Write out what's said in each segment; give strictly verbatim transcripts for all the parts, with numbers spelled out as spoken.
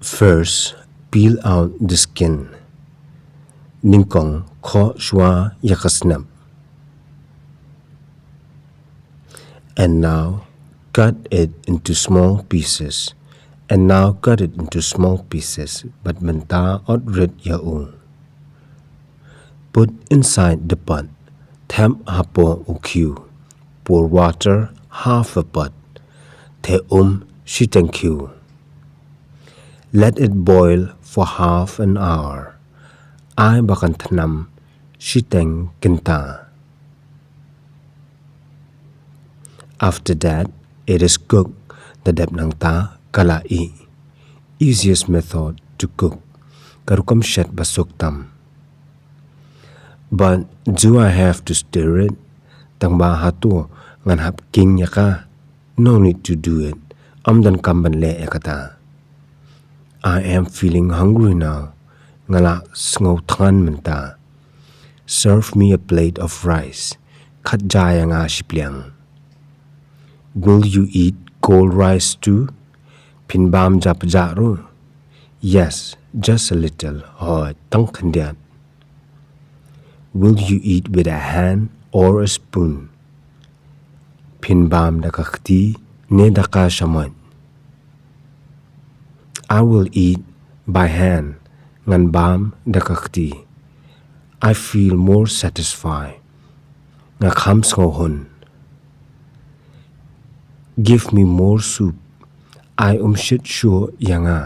First, peel out the skin. Nyngkong, khoh shuwa ïa ka snep. And now, cut it into small pieces. And now cut it into small pieces. Bad mynta ot rit ïa u. Put inside the pot. Thep hapoh u khiew. Pour water half a pot. Theh um shiteng khiew. Let it boil for half an hour. Ai ba kan thnam shiteng kynta. After that, it is cooked. Da dep nangta ka la ih. Easiest method to cook. Ka rukom shet ba suk tam. But do I have to stir it? Tang ba hato ngan hap khing ïa ka? No need to do it. Ym donkam ban leh ïa kata. I am feeling hungry now. Nga la sngew thngan mynta. Serve me a plate of rice. Khat ja ïa nga shi pliang. Will you eat cold rice too? Phin bam ja pjah ruh? Yes, just a little. Hooid, tang khyndiat. Will you eat with a hand or a spoon? Phin bam da ka kti ne da ka shamoit? I will eat by hand. Ngan bam da ka kti. I feel more satisfied. Nga kham sngewhun. Give me more soup. Ai um shit shuh ïa nga.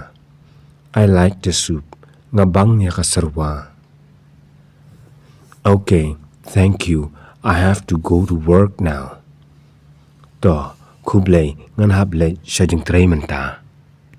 I like the soup. Nga bang ïa ka serwa. Okay, thank you. I have to go to work now. To, khublei, ngan hap leit sha jingtrei mynta.